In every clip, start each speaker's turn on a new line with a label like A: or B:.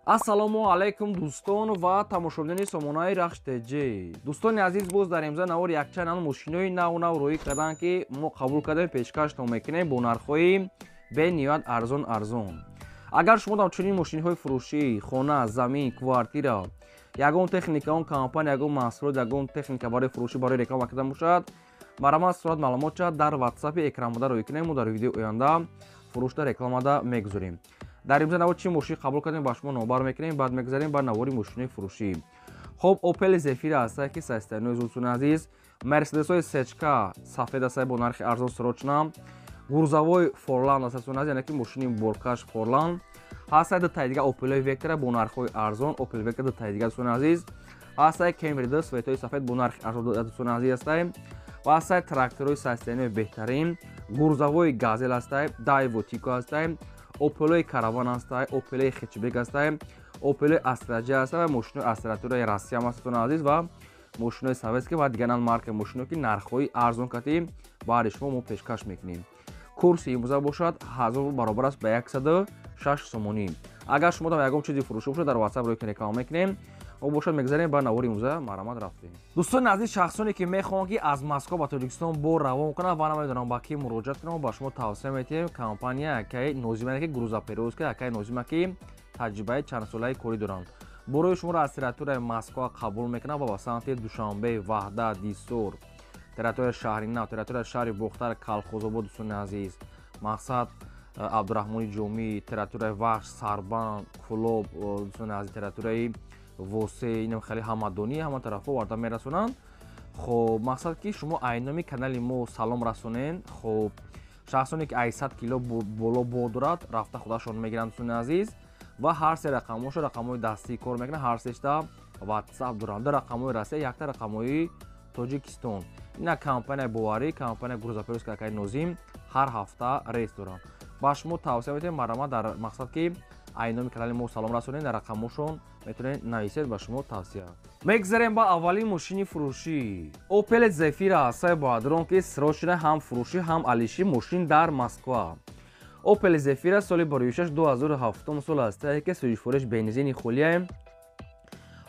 A: Ассалому алайкум, дӯстон ва тамошобинони сомонаи Рахш ТЖ. Дӯстони азиз, боз дар имза навор якчанд ан мошинои нав нав рӯӣ карданд, ки мо қабул кардем, пешкаштон мекунем бо нархҳои бениҳоят арзон арзон. Агар шумо дар чунин мошинҳои фурӯшӣ, хона, замин, квартира, ягон техника, он компания, ягон маҳсулот, ягон техника барои фурӯшӣ, барои реклама карда бошад, марҳамат, сурат маълумотча дар ватсапи экранбуда рӯй кунем, мо дар видеои оянда фурӯшда рекламада мегузорем. Дар имза навор чӣ мошин қабул кардем, ба шумо номбар мекунем, баъд мегузарем ба навори мошинои фурӯшӣ. Хоб, Опел Зефира ҳастае, ки састайнои зудсуни азиз, Мерседесҳои сечка сафед ҳастае бо нархи арзон срочно, грузовой Форланд ҳастае, азиз, яъне ки мошини боркаш Форланд ҳастае, дутаи дига Опелои Вектора бо нархҳои арзон, Опел Вектора дутаи дига, дӯстони азиз, ҳастае Кемри д светои сафед бо нархи арзон, дӯстони азиз, ҳастае ва ҳастае тракторҳои састайнои беҳтарин, грузовой Газел ҳастае, Дайво Тико ҳастае, Опелои Караван ҳастае, Опелои хетчбек ҳастае, Опелои Астраҷа ҳастае ва мошинои астратураи Россия ҳам ҳастатон, азиз, ва мошинои советский ва дигар марка мошино, ки нархҳои арзон кати баъди шумо мо пешкаш мекунем. Курси имрӯза бошад 1000 баробар аст ба 106 сомонӣ. Агар шумо дар ягон чизи фурӯшӣ бошад, дар ватсап рӯй реклама мекунем. Мо бошад мегзарем ба навори имрӯза, марҳамат, рафтем. Дӯстони азиз, шахсоне ки мехоҳанд, ки аз Москва ба Тоҷикистон бор равон кунанд ва намедонам ба кӣ муроҷиат кунам, ба шумо тавсия метиҳем компания акаи Нозима, ки грузоперевозка акаи Нозима, ки таҷрибаи чандсолаи корӣ доранд. Борои шуморо аз территорияи Москва қабул мекунанд ва ба самти Душанбе, Ваҳдат, Дисор, территорияи шаҳри Нав, территорияи шаҳри Бохтар, Калхозобод, дӯстони азиз, мақсад Абдураҳмони Ҷомӣ, территорияи Вахш, Сарбанд, Кӯлоб, дӯстони азиз, территорияи Восе, инам хеле ҳамадонӣ, ҳама тарафҳо оварда мерасонанд. Хоб, мақсад ки шумо айноми канали мо салом расонен. Хоб, шахсоне ки 100 кило боло бор дорад, рафта худашон мегиранд, дӯстони азиз, ва ҳар се рақамҳошо рақамҳои дастӣ кор мекунанд, ҳар сешта ватсап доранд, ду рақамҳои Россия, якта рақамҳои Тоҷикистон. Ина компания боварӣ, компания грузоперевозка акаи Нозим ҳар ҳафта рейс доранд. Ба шумо тавсия метиҳем, марҳамат, дар мақсад ки айноми канали мо салом расонед, дар рақамҳошон метавонед нависед, ба шумо тавсия. Мегзарем ба аввалин мошини фурӯшӣ. Опел Зефира ҳастаи боадрон, ки срочно ҳам фурӯшӣ, ҳам алишӣ, мошин дар Москва. Опел Зефира соли бароишаш 2007 сол ҳастае, ки сӯзишфурӯш бензини холияе,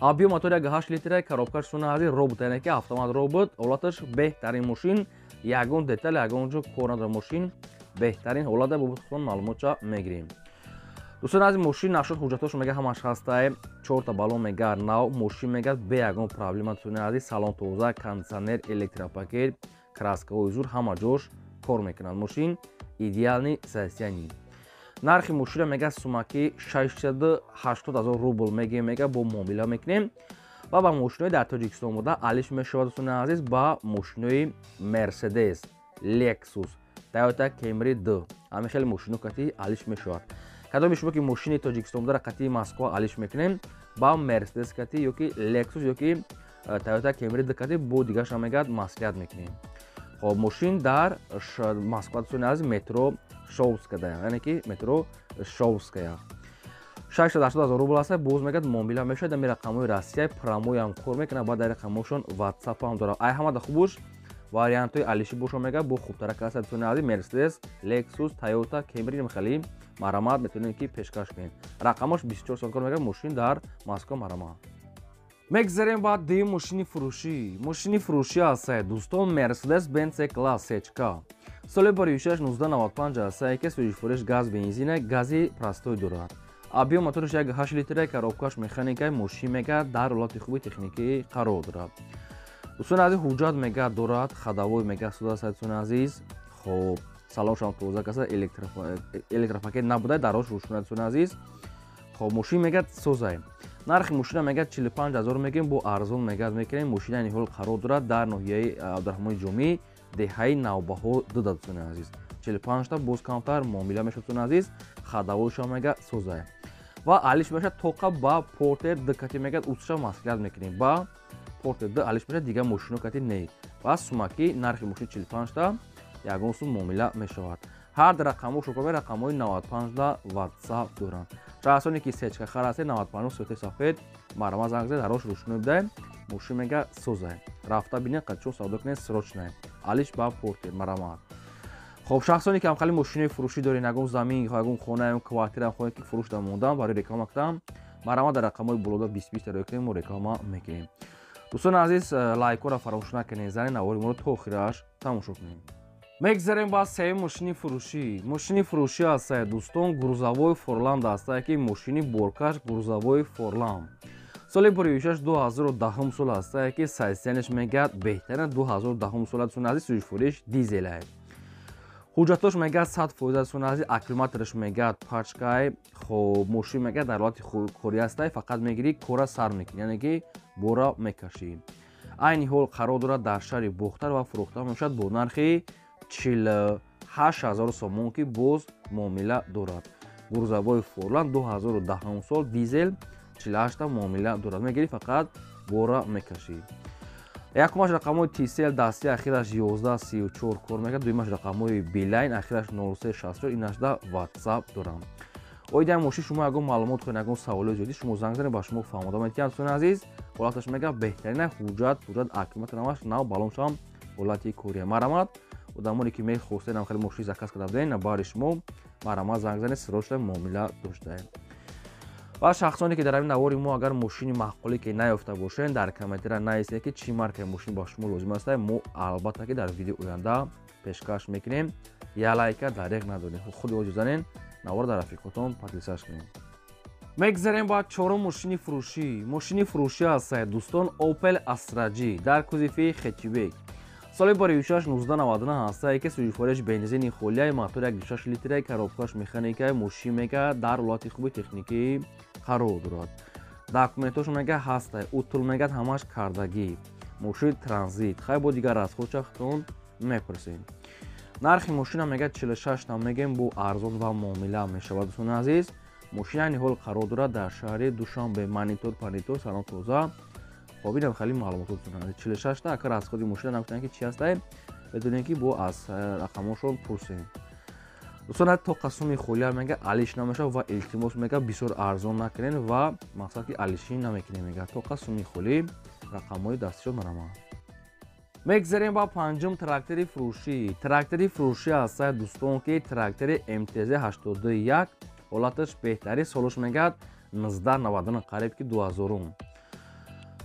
A: объём мотор 1,8 литра, коробкаш суна азиз робот, яъне ки автомат робот, ҳолаташ беҳтарин, мошин ягон деталь, ягон ҷо кор надорад, мошин беҳтарин ҳолата, бо маълумотча мегирем. Дӯстон аз мошин нашуд, ҳуҷҷатҳошо мега ҳамаш ҳастае, чорта балон мега нав, мошин мега бе ягон проблема, дӯстони азиз, салон тоза, кондитсионер, электропакет, краскаҳои зур, ҳама ҷош кор мекунад, мошин идеальный состояние. Нархи мошина мега сумаки 680 ҳазор рубл мегем, мега бо муомила мекунем ва ба мошинои дар Тоҷикистон буда алиш мешавад, дӯстони азиз, ба мошинои Мерседес, Лексус, Тойота Кемри д, ҳамин хеле мошино кати алиш мешавад. Кадоми шумо ки мошини Тоҷикистон буда кати Москва алиш мекунем, ба Мерседес кати ёки Лексус ёки Тойота Кемри д кати бо дигарша мегӯяд маслиҳат мекунем. Хоб, мошин дар Москва, дӯстони азиз, метро Шовская, яъне ки метро Шовская, 680 ҳазор рубл аст, боз мегӯяд муомила мешавад. Ами рақамҳои Россия прямойам кор мекунад, баъд дар рақамҳошон ватсапам дорад. Ай ҳамада хубуш вариантҳои алишӣ бошо мегӯяд бо хубтарак аст, дӯстони азиз, Мерседес, Лексус, Тойота Кемри хеле марҳамат, метавонед ки пешкаш кунед. Рақамош 24 соат кор мекунад, мошин дар Москва, марҳамат. Мегзарем ба дуюм мошини фурӯшӣ. Мошини фурӯшӣ ҳастае, дӯстон, Мерседес Бенц класс сечка, соли бароишаш 1995 ҳастае, ки сӯзишфурӯш газ бензина, гази простой дорад, объём мотораш 1,8 литра, коробкаш механика, мошин мега дар ҳолати хуби техникӣ қарор дорад. Дӯстони азиз, ҳуҷҷат мега дорад, ходовой мега суда, дӯстони азиз. Хоб, салоншам тоза каса, электропакет набуда, дарош рӯшна, дӯстони азиз. Хоб, мошин мега созай. Нархи мошина мега 45 ҳазор мегӯем, бо арзон мега мекунем. Мошина ини ҳол қарор дорад дар ноҳияи Абдураҳмони Ҷомӣ, деҳаи Навбаҳор дуда, дӯстони азиз. 45та боз камтар муомила мешавад, дӯстони азиз, ходовойшам мега созай ва алиш мешавад тоқа ба Портер д кати, мега усша маслиҳат мекунем, ба Портер д алиш мешавад, дигар мошино кати не. Ва сумаки нархи мошин 45та ягон сум муомила мешавад. Ҳар ду рақамҳо шукоме рақамҳои 95да ватсап доранд. Шахсоне ки сечка хар ҳастед, 95 свети сафед, марҳамат, занг зед, дарош рӯшно бидай, мошин мега созай, рафта бинед, қадчо савдо кунед, срочно алиш ба Портер, марҳамат. Хоб, шахсоне ки ҳамхали мошинои фурӯшӣ доред, ягон замин, ягон хона, ягон квартира хоҳед ки фурӯш дамондан, барои реклама кунам, Марҳамат, дар рақамҳои болода 20 20 рӯй кунем, мо реклама мекунем. Дӯстони азиз, лайкҳоро фаромӯш накунед, зани навори моро то охираш тамошо кунед. Мегзарем ба сеюм мошини фурӯшӣ. Мошини фурӯшӣ ҳастае, дӯстон, грузовой Форланд ҳастае, ки мошини боркаш грузовой Форланд, соли буришаш 2010 сол ҳастае, ки состояние ш мегӯяд беҳтарин 2010 сола. Дӯстони азиз, сӯзишвориш дизелае, ҳуҷҷатош мегӯяд 100%. Дӯстони азиз, аккумулятораш мегӯяд пачкай. Хоб, мошин мегӯяд дар ҳолати корӣ ҳастае, фақат мегирӣ, кора сар мекунӣ, яъне ки бора мекашӣ. Айни ҳол қарор дорад дар шаҳри Бохтар ва фурӯхта мешавад бо нархи 48 000 сомон, ки боз муомила дорад. Грузовой Форланд 2010 сол, дизел, 48-та муомила дорад. Мегирӣ, фақат бора мекашӣ. Якумаш рақамҳои Тисел дасти, ахираш 1134 кор мекард. Дуюмаш рақамҳои Билайн, ахираш 0364, инашда Ватсап дорам. Оиди мошин шумо ягон маълумот хоҳед, ягон саволои зиёдӣ, шумо занг занед, ба шумо фаҳмода метиҳанд. Дӯстони азиз, ҳолаташ мега беҳтарина, ҳуҷҷат, аккумулятор ҳамаш нав, балоншам ҳолати кория. Марҳамат, одамоне ки мехостед, хеле мошин заказ карда будем, баъри шумо марҳамат, занг занед, срочно муомила доштаем. Ва шахсоне ки дар ҳамин навори мо агар мошини маъқуле ки наёфта бошед, дар комментария нависед, ки чӣ маркаи мошин ба шумо лозим аст, мо албатта ки дар видео оянда пешкаш мекунем. Я лайка дареғ надорем, худи оҷо занен, навор дар рафиқотон поделиться кунем. Мегзарем ба чорум мошини фурӯшӣ. Мошини фурӯшӣ ҳастае, дӯстон, Opel Astra G дар кузови хэтчбек, соли бариюшаш 1999 ҳастае, ки сӯзишвориш бензини холияи, мотор 1,6 литрае, коробкаш механикае. Мошин мега дар ҳолати хуби техникӣ қарор дорад, документош мега ҳастае, утул мегӯяд ҳамаш кардагӣ. Мошини транзит, хай, бо дигар расход чахтон мепурсем. Нархи мошина мегӯяд 46 та мегӯем, бо арзон ва муомила мешавад. Дӯстони азиз, мошин айни ҳол қарор дорад дар шаҳри Душанбе. Монитор панитор салон тоза. Хоб, инам хеле маълумото, дӯстони азиз. 46 та акар расходи мошина нагуфтан, ки чи ҳастае, медонем, ки бо аз рақамошон пурсем. Дӯстон, то қасуми холия мега алиш намешавад ва илтимос мега бисёр арзон накунен ва мақсад ки алишӣ намекунем, мега то қасуми холӣ. Рақамҳои дастишон марамад. Мегзарем ба панҷум трактори фурӯшӣ. Трактори фурӯшӣ ҳастае, дӯстон, ки трактори МТЗ 81, ҳолаташ беҳтари, солош мегӯяд 1999, қариб ки 2000.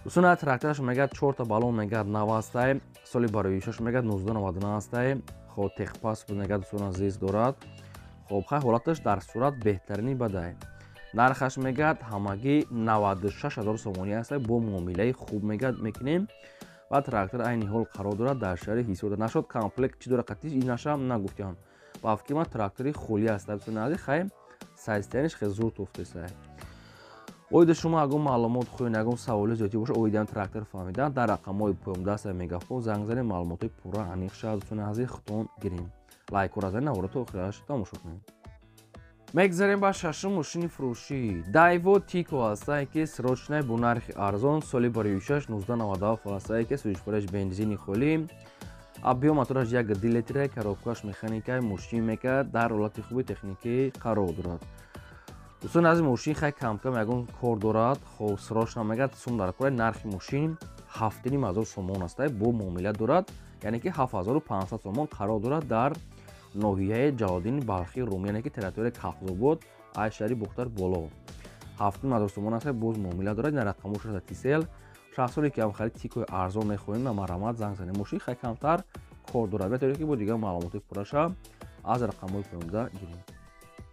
A: Дӯстон, трактораш мегӯяд чорта балон мегӯяд нав ҳастае, соли бароишаш мегӯяд 1999 ҳастае. Хоб, техпаспорт мегӯяд, дӯстон азиз, дорад. Хоб, хай, ҳолаташ дар сурат беҳтарини бадай. Нархаш мегӯяд ҳамагӣ 96 000 сомонӣ ҳастае, бо муомилаи хуб мегӯяд мекунем. Ва трактор айни ҳол қарор дорад дар шаҳри Ҳисор. Нашод комплект чӣ дора қатиш, инашам нагуфтиам. Ба фикри ман, трактори холӣ аст, дӯстони азиз. Хай, состояние ш хеле зур туфтесай. Оида шумо ягон маълумот хоҳед, ягон саволи зиёдӣ боша оиди ҳам трактор фаҳмидан, дар рақамҳои поёндаста Мегафон занг занед, маълумотҳои пурра аниқ шавад, дӯстони азиз, худтон гирем. Лайкҳоро занед, наворо то охираш тамошо кунед. Мегзарем ба шашум мошини фурӯшӣ. Дайво Тико ҳастае, ки срочный, бо нархи арзон, соли бароишаш 1997 ҳастае, ки сӯзишвораш бензини холӣ, объём мотораш 1,2 литра, коробкаш механикаи. Мошин мекард дар ҳолати хуби техникӣ қарор дорад. Дӯстони азиз, мошин хай камкам ягон кор дорад. Хоб, срочно мегӯяд сум дар кора. Нархи мошин 7500 сомон ҳастае, бо муомила дорад, яъне ки 7500 сомон. Қарор дорад дар ноҳияи Ҷалолиддини Балхи Рум, яъне ки территорияи Калхзобод, ай шаҳри Бохтар боло. 7500 сомон аст, боз муомила дорад. Ин рақамош аст Тисел. Шахсоне ки ҳам хари Тикои арзон мехоҳем, марҳамат, занг занед. Мошин хай камтар кор дорад, метавонед ки бо дигар маълумоти пурраша аз рақамҳои поёнда гирем.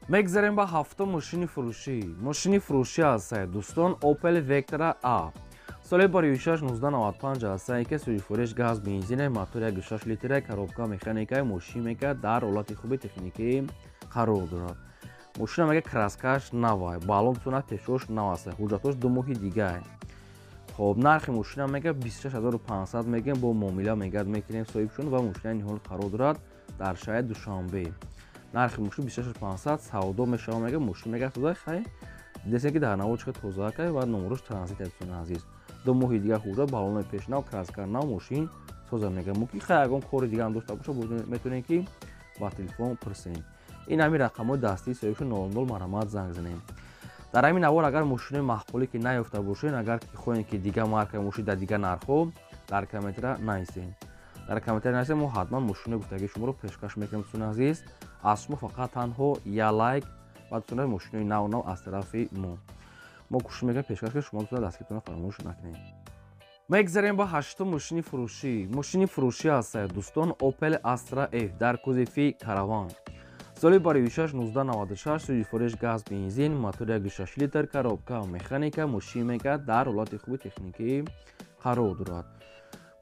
A: Мегзарем ба ҳафтум мошини фурӯшӣ. Мошини фурӯшӣ ҳастае, дӯстон, Opel Vectra A, соли бароишаш 1995 ҳастае, ки сӯзишвориш газ бензине, мотор 1,6 литра, коробка механикаи. Мошин мега дар ҳолати хуби техникӣ қарор дорад. Мошина мега краскаш навай, балон сунат пешош нав аст, ҳуҷҷатош 2 моҳи дигай. Хоб, нархи мошина мега 26500 мегӯем, бо муомила мегӯяд мекунем соҳибшон. Ва мошина ниҳол қарор дорад дар шаҳри Душанбе. Нархи мошин 26500, савдо мешава. Мега мошин мега тоза. Хай, дидесем, ки дар наво чихел тоза кай ва номерош транзит. Дӯстони азиз, 2 моҳи дигар ҳуҷҷат, балонои пешнав, краска нав, мошин соза. Мега мумкин хай ягон кори дигарам дошта боша, метавонем ки ба телефон пурсем. Ин ҳамин рақамҳои дастии соҳибшон 00, марҳамат, занг занем. Дар ҳамин навор агар мошинои маъқуле ки наёфта бошед, агар ки хоҳем ки дигар маркаи мошин дар дигар нархҳо, дар комментария нависед. Дар комментария нависед, мо ҳатман мошинои гуфтагии шуморо пешкаш мекунем. Дӯстони азиз, аз шумо фақат танҳо як лайк ва, дӯстони, мошинои нав нав аз тарафи мо. Мо кӯшиш мекунем пешкаш кунем, шумо дӯстон дастгиритонро фаромӯш накунед. Мегзарем ба ҳаштум мошини фурӯшӣ. Мошини фурӯшӣ ҳастад, дӯстон, Opel Astra F дар кузови Караван. Соли бароишаш 1996, сӯзишвориш газ бензин, мотор 1,6 литр, коробка механика. Мошин мега дар ҳолати хуби техникӣ қарор дорад.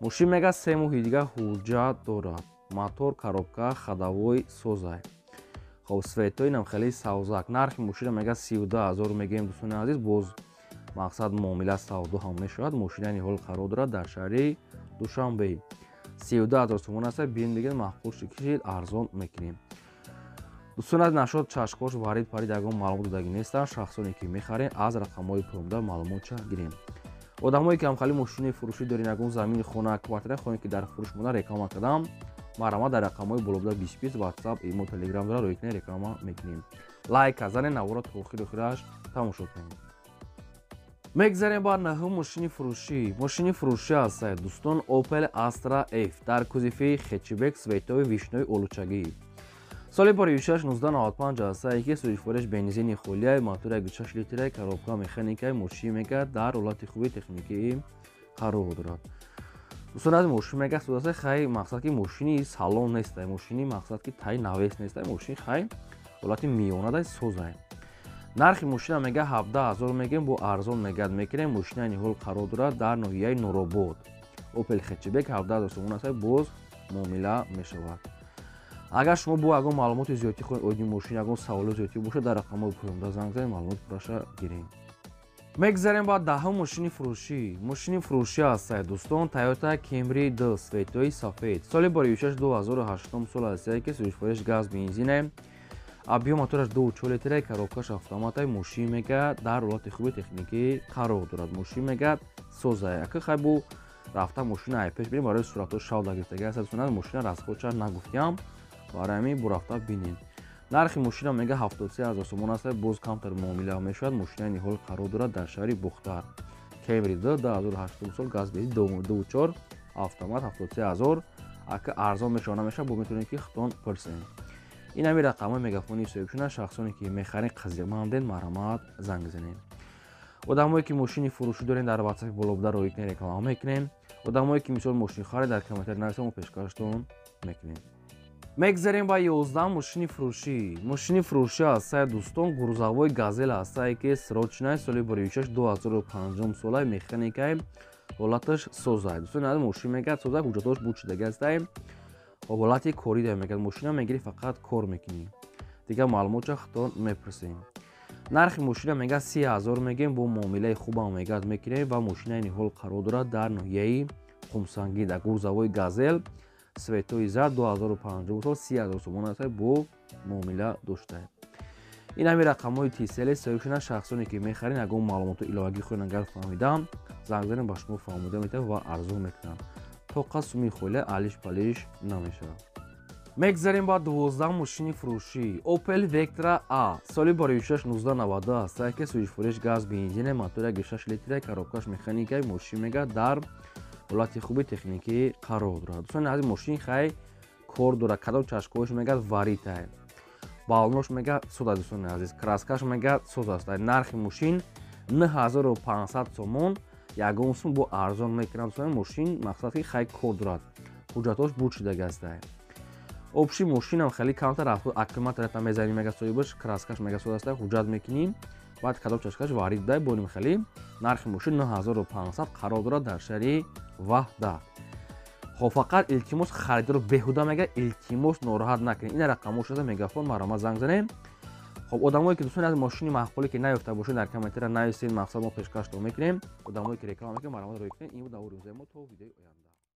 A: Мошин мега 3 моҳи дигар ҳуҷҷат дорад. Мотор, коробка, ходовой созай. Хоб, цветои нам хеле савзак. Нархи мошина мега 32 ҳазор мегӯем, дӯстони азиз, боз мақсад муомила савдо ҳам мешавад. Мошина айни ҳол қарор дорад дар шаҳри Душанбе. 32 ҳазор сомон аст, биён дигар маъқул кишид, арзон мекунем. Дӯстон, аз нашод чашкош варид парид ягон маълумот додагӣ нестанд. Шахсоне ки мехарем, аз рақамҳои пурумда маълумотча гирем. Одамое ки ҳамхали мошини фурӯшӣ дорем, ягон замини, хона, квартира хоҳем, ки дар фурӯш монда реклама кардам, марҳамат, дар рақамҳои болобуда 20 WhatsApp, имо, Telegram дора, рӯй кунед, реклама мекунем. Лайк занед, наворо то охири охираш тамошо кунед. Мегзарем ба наҳум мошини фурӯшӣ. Мошини фурӯшӣ ҳастад, дӯстон, Opel Astra F дар кузови хэтчбек, цветои вишнои олучагӣ. Соли бароишаш 1995 ҳастае, ки сӯзишвориш бензини холия, мотор 1,6 литра, коробка механика. Мошин мега дар ҳолати хуби техникӣ қарор дорад. Дӯстон, аз мошин мега судаса хай, мақсад ки мошини салон нестай, мошини мақсад ки тай навес нестай, мошин хай ҳолати миёнадай, созай. Нархи мошина мега 17 ҳазор мегӯем, бо арзон мегад мекунем. Мошина айни ҳол қарор дорад дар ноҳияи Нуробод. Opel хэтчбек 17 ҳазор сомон аст, боз муомила мешавад. Агар шумо бо ягон маълумоти зиёдтӣ хоҳед оиди мошин, ягон саволи зиёдтӣ бошад, дар рақамҳои поёнда занг занед, маълумот пурраша гирем. Мегзарем ба даҳум мошини фурӯшӣ. Мошини фурӯшӣ ҳастад, дӯстон, Toyota Camry D, цветои сафед. Соли бароишаш 2008 сол ҳастае, ки сӯзишвориш газ бензине, объём мотораш 2,4 литра, коробкаш автоматай. Мошин мега дар ҳолати хуби техникӣ қарор дорад. Мошин мега созай. Ака хай бу рафта мошина ай пеш бинем, барои суратҳо шав дагирифтагӣ аст. Дӯстон, мошина расходша нагуфтиям, барои ҳамин бу рафта бинем. Нархи мошина мега 73 ҳазор сомон аст, боз камтар муомила мешавад. Мошина айни ҳол қарор дорад дар шаҳри Бухтар. Camry D 2008 сол, газ бензин 2,4, автомат, 73 ҳазор. Ака арзон мешавад, намешавад, бо метавонед ки худтон пурсед. Ин ҳами рақамҳои мегафони соҳибшуда. Шахсоне ки мехарен, қазиқманден, марҳамат, занг занед. Одамое ки мошини фурӯшӣ дорем, дар WhatsApp болобуда рӯй кунед, реклама мекунем. Одамое ки мисол мошин харед, дар комментарий нависед, мо пешкаштон мекунем. Мегзарем ба 11 мошини фурӯшӣ. Мошини фурӯшӣ ҳастае, дӯстон, грузовой Газел ҳастае, ки срочная, соли бароишаш 2005 солаи, механикаи, ҳолаташ созай. Дӯстон, аз мошин мегӯяд созай, ҳуҷҷатош буд шудаги ҳастае. Ҳолати корӣ да мегӯяд, мошина мегирӣ, фақат кор мекунӣ. Дигар маълумотча худтон мепурсем. Нархи мошина мегӯяд 30 ҳазор мегӯем, бо муомилаи хубам мегӯяд мекунем ва мошина айни ҳол қарор дорад дар ноҳияи Қумсангӣ дар грузовой Газел, цветои зард, 2005 сол, 30 ҳазор сомон аст, бо муомила доштае. Ин ҳами рақамҳои тисели соҳибшуда. Шахсоне ки мехарен, ягон маълумоту иловагӣ хоҳед, агар фаҳмидам, занг занед, ба шумо фаҳмода метавад ва арзон мекунанд. Тоқа суми холия алиш палиш намешавад. Мегзарем ба 12 мошини фурӯшӣ. Opel Vectra A, соли бароишаш 1992 аст, ки сӯзишвориш газ бензине, мотор 1,6 литра, коробкаш механикаи. Мошин мега дар ҳолати хуби техникӣ қарор дорад. Дӯстони азиз, мошин хай кор дорад, кадом чашкош мегӯяд варитай, балонош мегӯяд соз аст. Дӯстони азиз, краскаш мегӯяд соз аст. Нархи мошин 9500 сомон, ягон сум бо арзон мекунад. Дӯстони, мошин мақсад ки хай кор дорад, ҳуҷҷатош буд шудаги астае. Общий мошинам хеле камтар рафт, аккумулятор мезанӣ, мега соҳибаш, краскаш мега соз аст, ҳуҷҷат мекунӣ, баъд кадом чашкаш варид дай боним. Хеле нархи мошин 9500, қарор дорад дар шаҳри Ваҳдат. Хоб, фақат илтимос, харидоро беҳуда мега илтимос нороҳат накунед. Ина рақамҳо шуда мегафон, марҳамат, занг занем. Хоб, одамое ки дӯстони аз мошини маъқуле ки наёфта бошед, дар комментария нависед, мақсад мо пешкаштон мекунем. Одамое ки реклама мекунем, марҳамат, рӯй кунед. Ин буд навори рӯзаи мо, то видеои оянда.